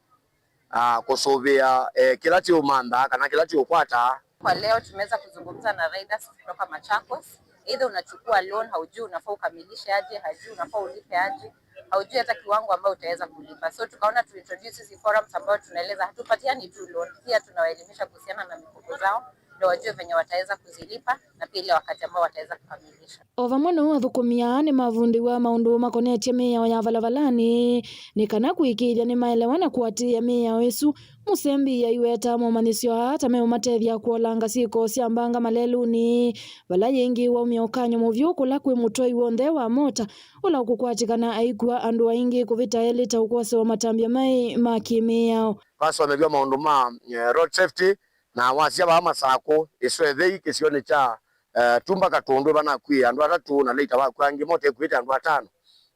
ah, kũsũvĩa, eh, kĩla tĩũmanthaa kana kĩla tĩũkwataa. Kwa leo tumeweza kuzungumza na riders kutoka Machakos. Either unachukua loan, haujui unafaa ukamilishe aje, haujui unafaa ulipe aje, haujui hata kiwango ambayo utaweza kulipa. So tukaona tu introduce hizi forums ambayo tunaeleza hatupatiani tu loan, pia tunawaelimisha kuhusiana na mikopo zao ndio wajue venye wataweza kuzilipa na pia ile wakati ambao wataweza kukamilisha. O vamwe na ũu, athũkũmi aa nĩmavundĩw'a maũndũ makonetye mĩao ya valavalanĩ nĩ kana kũĩkĩĩthya nĩmaelewa na kũatĩĩa mĩao ĩsu. Mũsembi aiweta momanyĩsyo aa ta meũmatethya kũolanga syĩko sya mbanga malelũnĩ, vala yĩngĩ waumya ũkany'o mũvyũ kũla kwĩ mũtwai w'onthe wa mota ũla ũkũkwatĩkana aikua andũ aingĩ kũvĩta elĩ ta ũkwosewa matambya maĩ ma kĩmĩao. Vasomeviwa maũndũ ma, eh, road safety, na wasya vaa Masakũ, ĩswethei kĩsionĩ kya, eh, Tumba Katũndũ, vanakw'ĩe andũ atatũ, na later wakw'a angĩ mota ĩkuĩte andũ atano.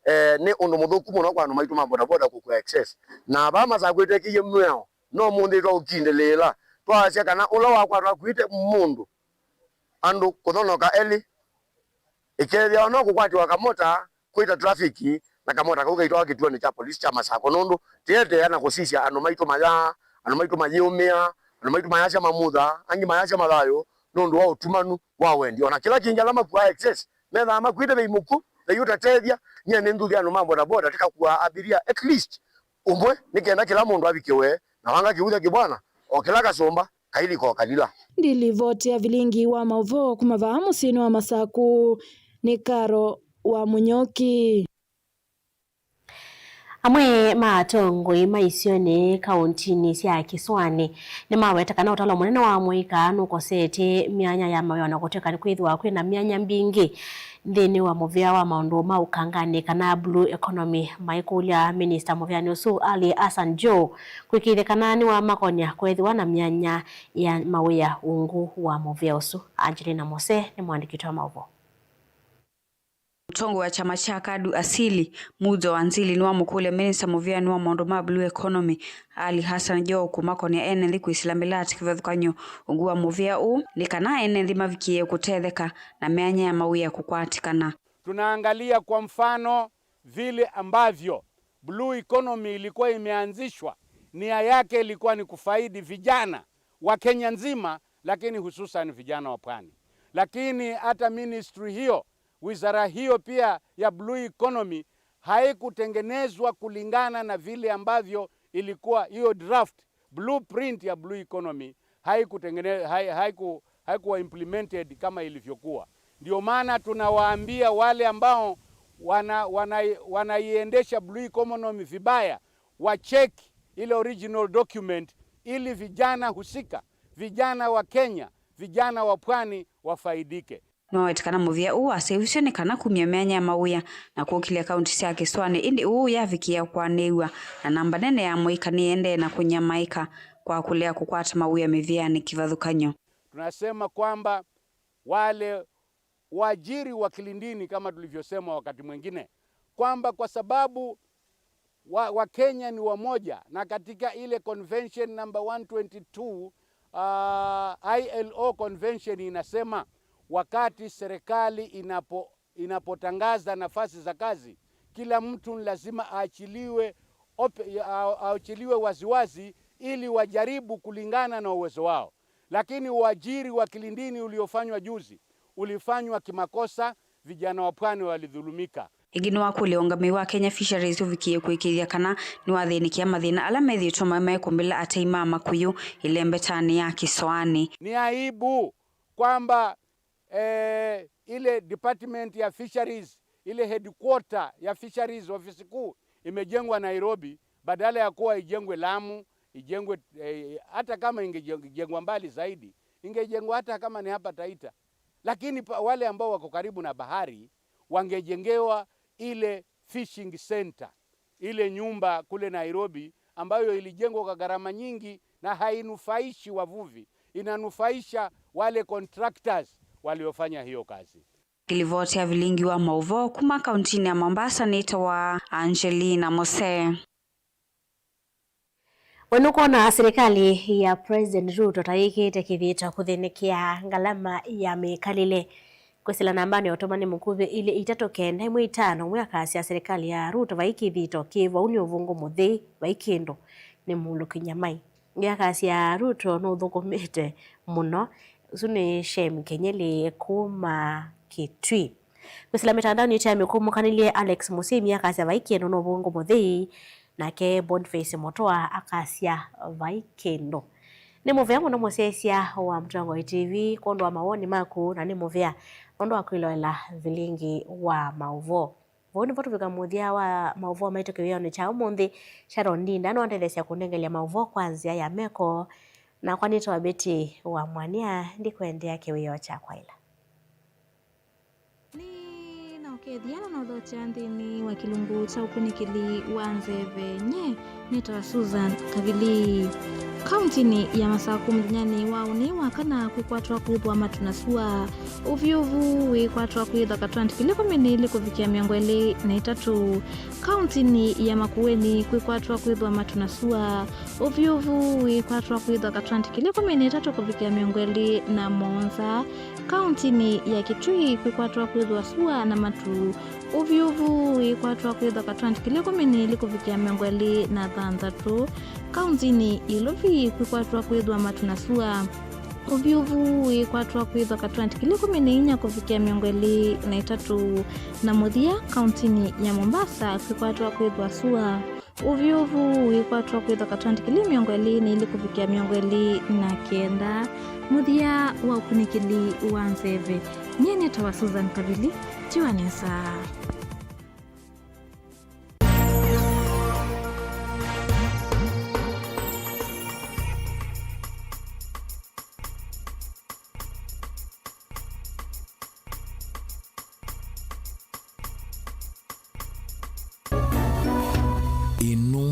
Eh, nĩ ũndũ mũthũku mũno kwa andũ maitũ ma bodaboda kũkua excess. Na vaa Masakũ ĩtekĩie mwĩao, no mũnthĩ twaũkindĩlĩĩla, twasya kana ũla wakwatwa akuĩte mũndũ, Andũ kũthonoka elĩ, ĩkethĩawa no kũkwatĩwa kamota kwĩta traffic, na kamota kau kaitwawa kĩtuonĩ kya polisi kya Masako, nũndũ tĩeteea na kũsisya andũ maitũ mayaa, andũ maitũ mayĩũmĩa, andũ maitũ mayasya mamutha, angĩ mayasya mathayũ nũndũ wa ũtumanu wa wendi. Ona kĩla kĩngĩ, ala makuaa excess methaa makuĩte vei mũkw'ũ, vei ũtatethya. Nyie nĩ nthuthi andũ ma bodaboda tĩkakuaa abiria at least ũmwe, nĩ kenda kĩla mũndũ avikĩwe na wanga kĩutha kĩbwana, o kĩla kasũmba kailika o kalila. Ndilivoti ya vilingi wa maũvoo kuma vaa mũsyĩnĩ wa Masaku nĩ Karo wa Mũnyoki. Amwe ma atongoi ma isionĩ kaũntinĩ sya Kĩsũanĩ nĩmaweta kana ũtalo mũnene wa mũika nũkosetye myanya ya mawĩa, na kũtw'ĩka nĩkwĩthĩwa kwĩna myanya mbingĩ nthĩnĩ wa mũvĩa wa maũndũ ma ũkanganĩ kana blue economy, maikũlya minista mũvĩanĩ ũsu Ali Hassan Joho kwĩkĩĩthya kana nĩwamakonya kwĩthĩwa na myanya ya mawĩa ungu wa mũvĩa ũsu. Angelina Mose nĩ mũandĩki witũ wa maũvoo. Mũtongoi wa kyama kya KADU Asili, Mudzo Anzili, nĩwamũkũlya minista mũvĩanĩ wa maũndũ ma blue economy, Ali Hassan Joho, kũmakonya ene nthĩ kwĩsĩla mĩlatĩ kĩvathũkany'o ungu wa mũvĩa ũũ, nĩ kana ene nthĩ mavikĩĩe kũtetheka na myanya ya mawĩa kũkwatĩkana. Tunaangalia kwa mfano vile ambavyo blue economy ilikuwa imeanzishwa, nia yake ilikuwa ni kufaidi vijana wa Kenya nzima, lakini hususan vijana wa pwani. Lakini hata ministry hiyo, wizara hiyo pia ya blue economy haikutengenezwa kulingana na vile ambavyo ilikuwa hiyo draft, blueprint ya blue economy haikutengene-, hai-, haiku-, haikuwa implemented kama ilivyokuwa. Ndio maana tunawaambia wale ambao wana-, wana-, wanaiendesha blue economy vibaya, wa check ile original document ili vijana husika, vijana wa Kenya, vijana wa pwani wafaidike. Nĩwaweta kana mũvĩa ũũ waseũvisye nĩ kana kumya myanya ya mawĩa na kũkĩlya kaunti sya Kĩsũanĩ, ĩndĩ ũũ ũyavikĩĩa kũanĩw'a na namba nene ya mũika nĩyĩendee na kũnyamaĩka kwa kũlea kũkwata mawĩa mĩvĩanĩ kĩvathũkany'o. Tunasema kwamba wale waajiri wa kilindini, kama tulivyosema wakati mwingine, kwamba kwa sababu wa, wa Kenya ni wamoja, na katika ile convention number one twenty-two, ah, I L O convention inasema wakati serikali inapo-, inapotangaza nafasi za kazi, kila mtu lazima aachiliwe ope-, a-, aachiliwe waziwazi ili wajaribu kulingana na uwezo wao. Lakini uajiri wa kilindini uliofanywa juzi ulifanywa kimakosa, vijana wa pwani walidhulumika. Ĩngĩ nĩwakũlya ũngamĩi wa Kenya Fisheries ũvikĩĩe kũĩkĩĩthya kana nĩwathĩnĩkĩa mathĩna ala methĩĩtwe maĩ maikũmbĩla atei ma makũyũ ĩlembetanĩ ya Kĩsũanĩ. Ni aibu kwamba, eh, ile department ya fisheries, ile headquarter ya fisheries, ofisi kuu, imejengwa Nairobi, badala ya kuwa ijengwe Lamu, ijengwe, eh, hata kama ingejengwa mbali zaidi, ingejengwa hata kama ni hapa Taita. Lakini pa-, wale ambao wako karibu na bahari wangejengewa ile fishing center, ile nyumba kule Nairobi ambayo ilijengwa kwa gharama nyingi na hainufaishi wavuvi, inanufaisha wale contractors waliofanya hiyo kazi. Livoti ya vilingi wa maũvoo kuma kauntinĩ ya Mombasa nĩtawa Angelina Mose. We nũkwona silikalĩ ya President Ruto ta yĩkĩĩte kĩthito kũthĩnĩkĩa ngalama ya mĩkalĩle? Kwĩsĩla nambanĩ ya ũtũmani mũkuvĩ ilĩ itatũ kenda ĩmwe itano, ũmwe akasya silikalĩ ya Ruto vai kĩthito kĩ vau nĩ ũvũngũ mũthei, vai kĩndũ, nĩ mũlũki nyamai. Ĩngĩ akasya Ruto nũthũkũmĩte mũno. Ũsu nĩ Shem Kenyeli kuma Kitui. Kwĩsĩla mĩtandaonĩ ĩtũ ya mĩkũmũkanĩlye, Alex Mũsyĩmi akasya vai kĩndũ nĩ ũvũngũ mũthei, nake Boniface Mũtũa akasya vai kĩndũ. Nĩ mũvea mũno mũsyaĩĩsya wa Mũtongoi T V kwondũ wa mawoni maku, na nĩ mũvea nũndũ wa kwĩloela vilingi wa maũvoo. Vau nĩvo tũvika mũthya wa maũvoo maitũ kĩwĩonĩ kya ũmũnthĩ. Sharon Ndinda nĩwandetheesya kũnengelya maũvoo kwa nzĩa ya meko, nakwa nĩtawa Betty wa Mwania, ndikũendea kĩwĩoo kya kwaĩla. Nina Kethĩana na ũthokya nthĩnĩ wa kĩlungu kya ũkunĩkĩli wa nzeve, nye nĩtawa Susan Kavili. Kauntinĩ ya Masaku mũthenyanĩ wa ũnĩ wa kana kwĩkwatwa kwĩthwa matu na sua. Ũvyũvu wĩkwatwa kwĩthwa katwenti kĩlĩko mĩnĩlĩ kũvikĩa mĩongo ĩlĩ na itatũ. Kauntinĩ ya Makueni kwĩkwatwa kwĩthwa matu na sua. Ũvyũvu wĩkwatwa kwĩthwa katwenti kĩlĩko mĩnĩlĩ itatũ kũvikĩa mĩongo ĩlĩ na mũonza. Kauntinĩ ya Kitui kwĩkwatwa kwĩthwa sua na matu. Ũvyũvu wĩkwatwa kwĩthwa katwenti kĩlĩko mĩnĩlĩ kũvikĩa mĩongo ĩlĩ na thanthatũ. Kauntinĩ ya Ilovi kwĩkwatwa kwĩthwa matu na sua. Ũvyũvu wĩkwatwa kwĩthwa katwenti kĩlĩko mĩnĩlĩ inya kũvikĩa mĩongo ĩlĩ na itatũ. Na mũthya, kauntinĩ ya Mombasa kwĩkwatwa kwĩthwa sua. Ũvyũvu wĩkwatwa kwĩthwa katwenti kĩlĩko mĩongo ĩlĩ na ilĩ kũvikĩa mĩongo ĩlĩ na kenda. Mũthya wa ũkunĩkĩli wa nzeve, nyie nĩtawa Susan Kavili. Tiwa nesa. Ĩno